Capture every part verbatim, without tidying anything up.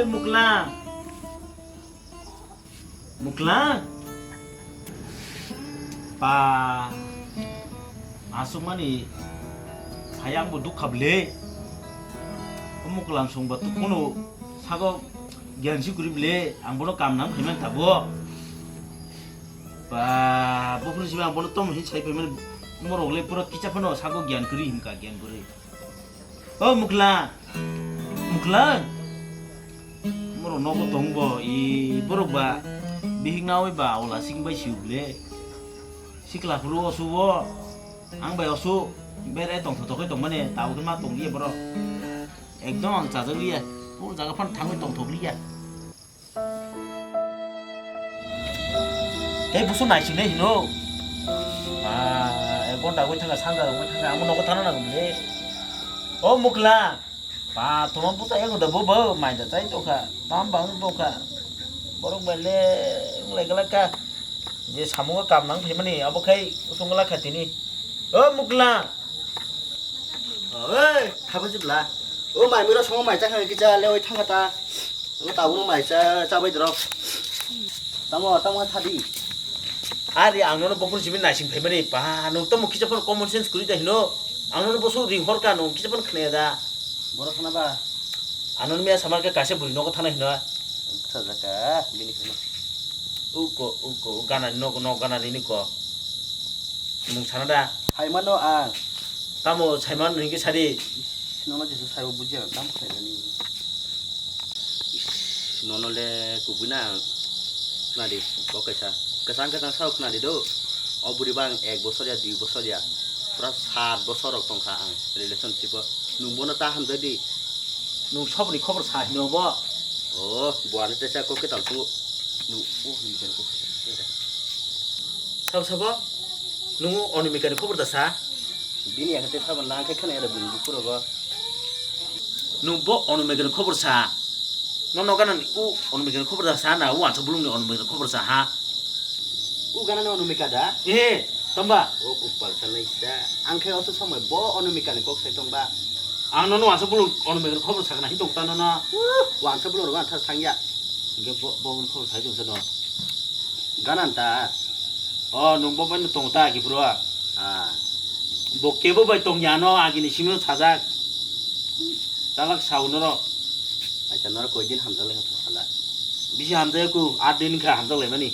Muklang. Muklang. Pa. Aswkmani hayang bo dukha ble. O muklang songba tukmano sago giyan si guri ble. Ang bono kam nang phaiman tabo. Ba, buphuru sibai ang bono tom hin sai phaiman, morok le pura kicha phano sago giyan guri hinka giyan guri. O mukla, mukla, morok nogo tong bo, i borok ba bihik nawi ba ola sing bai siu le. Sikla phuru osu o, ang bai osu, bere tong thok thok tong mane, tabo khe ma tong liya borok. Ekdom ang chajak liya, o jaga phan thangwi tong thok liya. Tei busu naisinai hino. Ba, ek gonta wngwi thangkha, sanja wngwi thangkha, amo nogo thana nang le. O mukla. Ba, toma busa ego da bo bo, mai da chai tokha. Tam bang tokha. Borok bai le wng lai glak kha. Je samungo kam nang phaimani, abo khai usung glak kha tini. O mukla. Oi, khabo chibla. O mai miro songo mai chakha kicha le oi thangkha ta. O tabuk mai cha, cha bai drok. Tamo, tamo thadi. Ari ang nono bokol simi naising phaimani pa, nung tamo kicha phano common sense kuri da hino. Ang nono bosu ring hor ka nung kicha phano khne da. Boro khna ba. Ang nono miya samar ka kaisa buri nogo thana hino. Sa jaka, bini khna. Uko, uko, gana ni nogo, nogo gana ni niko. Mung sana da. Hai mano ang. Tamo saiman ringki sadi. Nono jesu saibo bujiya, tamo khlaimani. Nono le kubui na ang. Khna di, bo kaisa. Kasang kasang sao khna di do. O buri bang ek bosor ya, dui bosor ya. Pura sat bosor rok tongkha ang relationship o. Nung bono ta hamjak di. Nung sobni khobor sa hino bo. O, buani tesa kok kital tu. Nung, oh, ni kan kok. Sabo sabo, nung Onimika ni khobor da sa? Bini yakhe tesa ban lang khe khna ya da bini bukuro go. Nung bo Onimika ni khobor sa. No no gana ni u Onimika ni khobor da sa na, u ansa bulung ni Onimika ni khobor sa ha. U gana ni Onimika da? Eh, tamba. O kupal sa nai sa. Ang khe oso somoi bo Onimika ni kok sai tong ba. Ang no no ansa bulung Onimika ni khobor sa gana hi tong ta no no. Uh, wansa bulung rogo anthar thang ya. Ge bo bo khobor sai tong sa no. Ganan ta. O, nung bo bai tong ta ki bro? Ah. Bo kebo bai tong ya no, agini simi sajak. Chalak sao norok. Acha norok koi din hamjak lai kha sala. Bisi hamjak ku, aat din kha hamjak lai mani.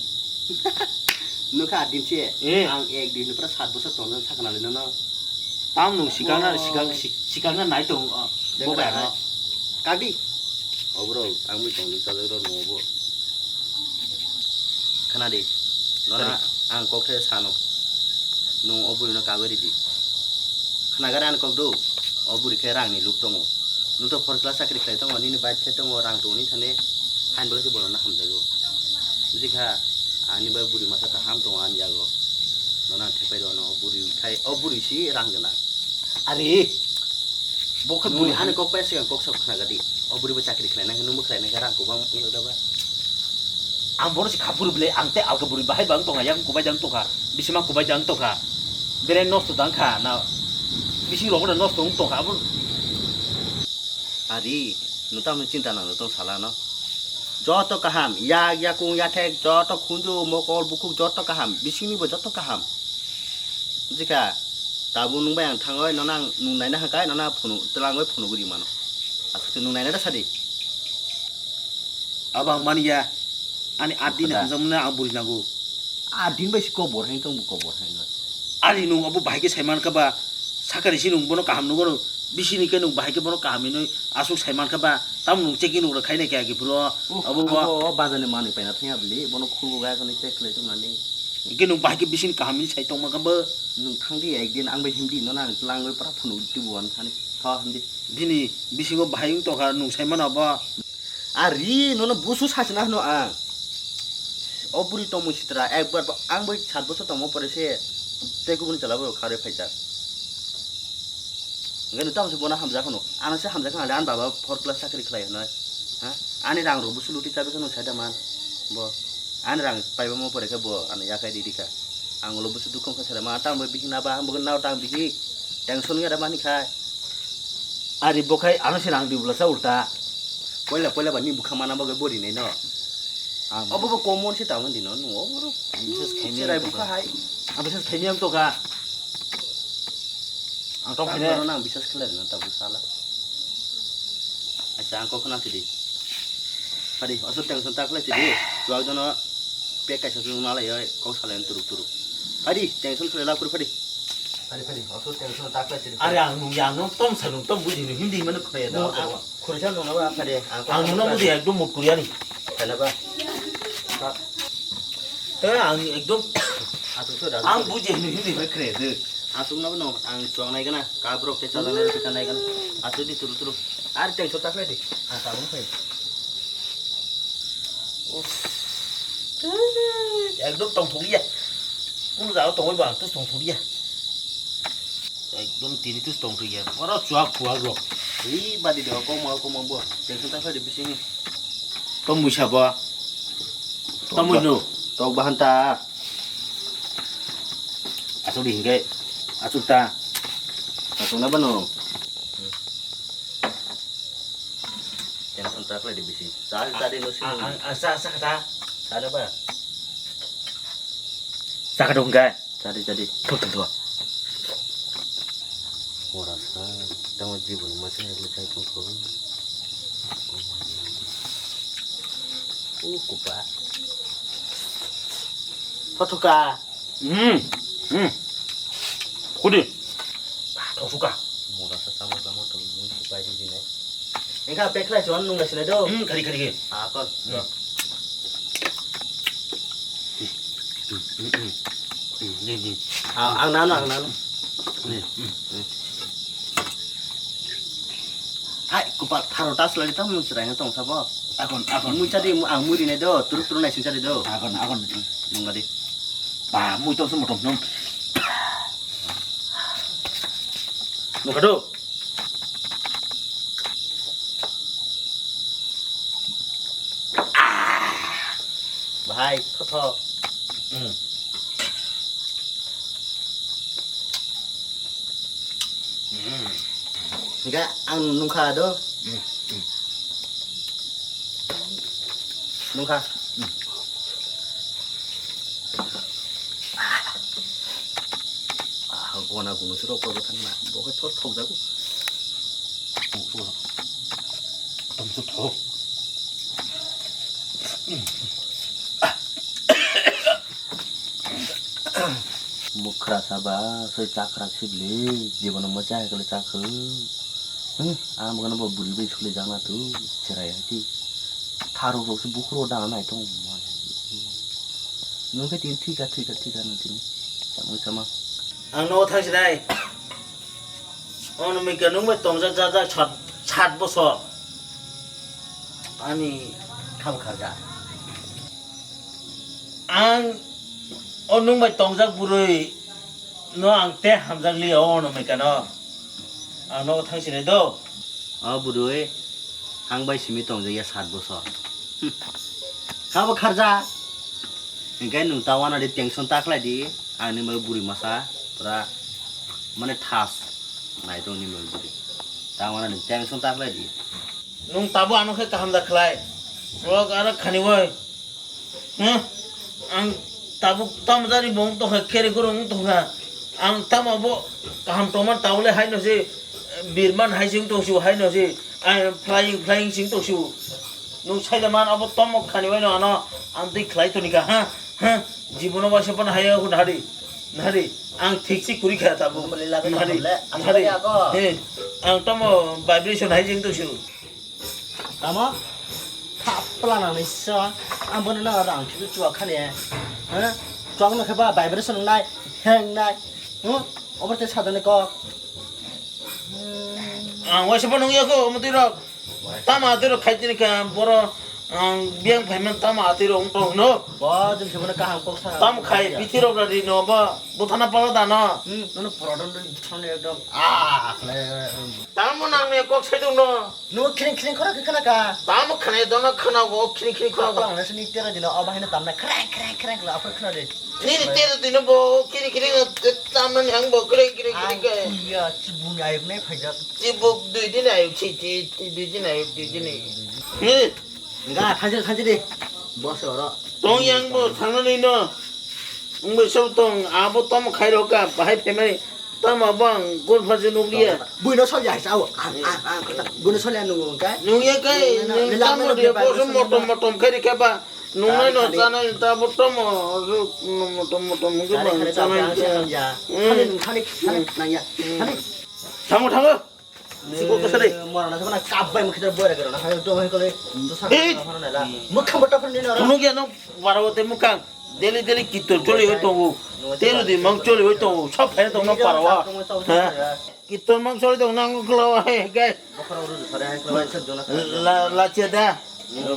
Nukha aat din se. Eh. Ang ek din pura sat bosor tong sakna lai no. Tam nung sikang na, sikang, sik-, sikang na nai tong, o, bo bai no. Kadi. Oborok ang bui tong sajak rok no bo. Khna di, nona ang kok the sano. Nung o buri no kagwi ridi. Khna gari ang kok do. O buri khe rang ni lup tongo. Nung to fourth class chakri khlai tongo, nini bike khe tongo, rang tongo ni thani. Hain bwlai se bono na hamjago. Bisi kha, ani bai buri masa kaham tongo ani yago. Nona ang thepai rw no, o buri khai, o buri si rang gwnang. Ari, bo khe buri ani kok pai sigang kok sok khna gadi. O buri bo chakri khlai nang khe, nung bo khlai nang khe, rang kubang wng da ba. Ang bono si kha phuru bwle, ang tei alka buri bahai bang tongkha, yang kubai dang tongkha, bisima kubai dang tongkha. Bere nosto dang kha, na bising rok no nosto wng tongkha, abo. Ari, nung tamo chinta nang tong sala no. Joto kaham, yak, yakung, yathek, joto khunju, mokol, bukhuk, joto kaham, bisingni bo joto kaham. Jikha, tabuk nung bai ang thangoi, nono ang nung naina hangkai, nono ang phunu, twlangoi phunugwi rimano. Aswk se nung naina da sadi. Abo ang mani ya, ani aat din hamjakmani ang buri nango. Aat din bai se kobor hai tong bo kobor hai no. Ani nung abo bahai khe sai mankha ba, sakani si nung bono kaham nukgo, bisini khe nung bahai khe bono kaham hinwi aswk sai mankha ba, tamo nung checking rok khai nai khe agi phuru o, abo bo. Abo o bazar ni manwi paina thangya bwle, bono khulgo gaya khe check khlai tong nani. Hinkhe nung bahai khe bisini kaham hinwi sai tong mankha bo. Nung thang di ekdin, ang bai himdi, nono ang twlangwi pura phunuk tubu ani thani. Tho himdi. Bini bisingo bahai wng tongkha, nung sai mano bo. Ari, nono busu sachina hwno ang. O buri tongmung sitra, ekbar bo, ang bai sat bosor tongma pore se tei kubuni chwla bai kharwi phaijak. Hwnkhe nwng tamo se bono hamjak hwno. Ano se hamjak hwnkhe ani baba fourth class chakri khlai hwno. Ha? Ani rang rok busu luti chabi kheno saida man. Bo. Ani rang paibamo pore khe bo ano yakhai ridi kha. Ang ulo busu dukhu wngkha sere ma tamo bai bihik naba, ang bo nao tang bihik. Tension wngya da mani khai. Ari bo khai ano se rang di bwlasa ulta. Poila, poila ba ni bwkha mana bagwi bo rinai no. Ang Obo bo common se tamo dino, nung obo ro. Ang bisas khaimya Cherai ang bwkha hai. Ang bisas khaimya ang tokha. Ang tong Ang khainai. Borok nang bisas khlai rwna tabuk sala. Acha, ang kok khna sidi. Phadi, oso tension ta khlai sidi. Chuak dono pek kaisa sung nalai oi, kok salai turuk turuk. Phadi, tension khlai la phuri phadi. Phadi, phadi, oso tension ta khlai sidi. Are ang nung yang nung tom sa nung tom buji nung hindi mano khlai da. Nung ang khurisa nung na ba phadi. Ang nung na buji ekdom mut kuriani. Khlai ba. He, ang ekdom Asuk so da. Ang buji nung hindi mano khlai de. Asuk na no, ang chuak nai gana. Kabrok te chalai nai, kita nai gana. Asuk di turuk turuk. Are tension ta khlai di. Ang tabuk phai. Uff. Ekdom tongthokya. Kunu jaga tongwi bo ang tus tongthokya. Ekdom tini tus tongthokya. Oro chuak phuak rok. Ri badi do, kok ma, kok ma bo. Tension ta khlai di bising. Tong buisa bo. Tong Tong mui ba-, no. Tong bahan ta. Asuk di hingke. Asuk ta. Asuk na bano. Tension ta khlai di bisi. Sa, sa di no sini. Ang, ang, ang sa, sa kata. Sa da ba? Sa ka dong ka? Sa di, sa di. Thok, thok, thok. Ora sa, tamo jibon ma sa le chai tong ko. Oh, kupa. Thok, thok ka. Hmm. Hmm. Kudi. Ba, thok suka. Mura sa samo samo to mui supai di ne. Engka pek lai chon nung lai sinai do. Hmm, kari, kari, kari. Ah, kon. Hmm. Hmm, hmm, hmm. Hmm, ni, ni. Ah, ang nano, ang nano. Ni, hmm. Hmm. Hai, kupa tharo tas lai tam nung serai tong sabo. Akon, akon. Mui chadi, ang mui rinai do, turuk turuk nai sing chadi do. Akon, akon. Nung gadi. Ba, mui tong se motom nom. Nung kado. Bahai, thotho. Hmm. Hmm. Enggak, ang nungkha do. Hmm, hmm. Nungkha. Hmm. Ah, ang kona kuno suro kobo thangma, bo khe thok thok jago. Tom thok thok. Mukra saba, soi chakra sibli, jibono mo chai kali chakhu. Hmm, ang bokano bo buri bai suli jana tu, cherai aji. Tharuk rok se bukhro dana nai tong. Nung khe tin thika, thika, thika nung tin. Samung sama. Ang no thang sinai. Ono mika nung bai tongjak jak jak sat, sat bosor. Ani kham kharja. Ang o nung bai tongjak bwrwi no ang te hamjak liya o ono mika no. Ang no thang sinai do. O bwrwi ang bai simi tongjak ya sat bosor. Khabo kharja. Hinkhe nwng ta wana di tension ta khlai di. Ang ni bai bwrwi masa pura mane thas nai tong ni bai bwrwi. Ta wana di tension ta khlai di. Nwng tabo ano khe kaham da khlai. Rok aro khani bai. Huh? Ang tabuk tamjani bo wng tongkha, kere kore wng tongkha. Ang tamo bo kaham tongman tabule haino se, eh, birman hai se wng tongsibo, haino se, ah, flying, flying se wng tongsibo. Nwng saida man abo tamo khani baino ano ang twi khlai tonika, ha? Ha? Jibono waisa phano haiya hwn hari. Nahari. Ang thik se kwrwi kha tabuk. Bumali laga Nahari. Tamo le, asal Nahari. Ya ko. He. Ang tamo vibration hai se wng tongsibo. Tamo? Khapla nang nai sa. Ang bono na rang khibi chua khani. Ha? Chua no kheba vibration nai, hang nai. Hm? Obo te sadani kok. Ang waisa phano nung yako, omo twi rok. Tamo atwi rok khai tini ka, boro, ang biyang phaiman tamo atwi rok wng tong hwno. Bo, jeng khibana kaham kok sa. Tamo khai, bithi rok ra ri no, bo, buthana pala da no. Hmm, nono pura don don, thani ekdom, ah, khlai. Tamo nang ni kok sai dong no. Nwng khiring khiring khorok khe khna ka? Tamo khna dono khna go khiring khiring khorok. Khorok ang nasi ni tero dino oba hino tamna khrang khrang khrang kla aphor khna de. Nini tero dino bo khiring khiring tamna ni ang bo khrang khrang khrang khe. Iya, chibung ayuk nai phaijak. Chibuk dui din ayuk si, si, si, dui din ayuk, dui din ayuk. He. Ga, thanjil, thanjil di. Bos oro. Tong yang bo thangnani no. Wngbai sabo tong, abo tamo khairokha, bahai phaimani. Tamo bang, gun phaji nukliya. Buino solya hai sao. Ang, ang, ang, buino solya nungo hwnkhe. Nungya kai, nung tamo dia, boso motom motom khairi kheba. Nungnai no chanai, tamo tamo, motom motom hwnkhe bang, chanai. Thani, thani, thani, nangya. Thani. Thango, thango. Siko kesa de. Mora na sabana kap bai mukhi tar boy ra kero na. Hai to hai kole. To sa na na la. Mukha bata phun ni na. Kuno gya no bara wote mukha. Daily daily kitor choli hoi tongo. Tero di mang choli hoi tongo. Sab phai tongo na para wa. Ha. Kitor mang choli tongo nang klo wa he gai. Bokhara uru sare hai kole sab jona. La la che da.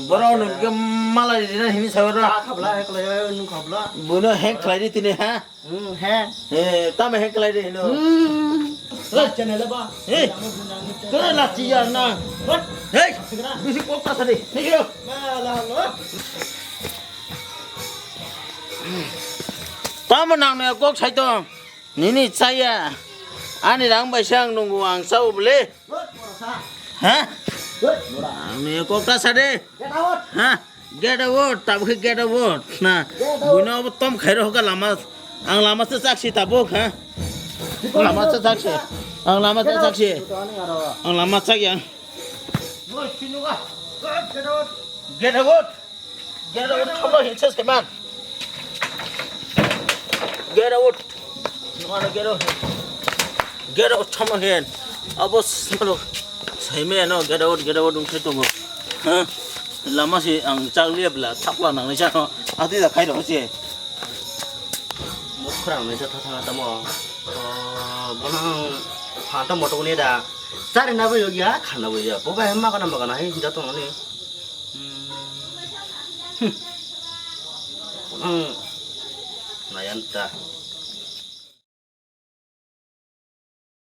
Borok no ke mala di na hini sabara. Khabla hai kole nu khabla. Buino hek khlai di tini ha. Hmm, he. Eh, tamo hek khlai de hino. Hmm. Hey, channel ba. Hey. Kena lachi ya na. What? Hey, bisi kok ta sari. Hey, yo. Tamo nang ne kok sai to. Nini chaya. Ani rang bai sang nungu ang sao bole. Ha? Ang ne kok ta sari. Get out. Ha? Get out, tabuk khe get out. Na, buino abo tom khairo hoka lama. Ang lama se chak si tabuk, ha? Lama se chak si. Ang lama se chak si. Ang lama chak yang. Get out. Get out. Thomo hin se seman. Get out. Nungano gero. Gero thomo hen. Abo salo. Saime no gero gero dum khe tongo. Ha? Lama si ang chak liya bla thapla nang ni chano. Ati da khai ro che. Mukhrang ni cha tha tha tamo. Oh, bonang phantom moto ni da. Chari na bo yogya, khana bo ya. Bo ba ma kana ma kana hai hinda tong ni. Hmm. Hmm. Nayan ta.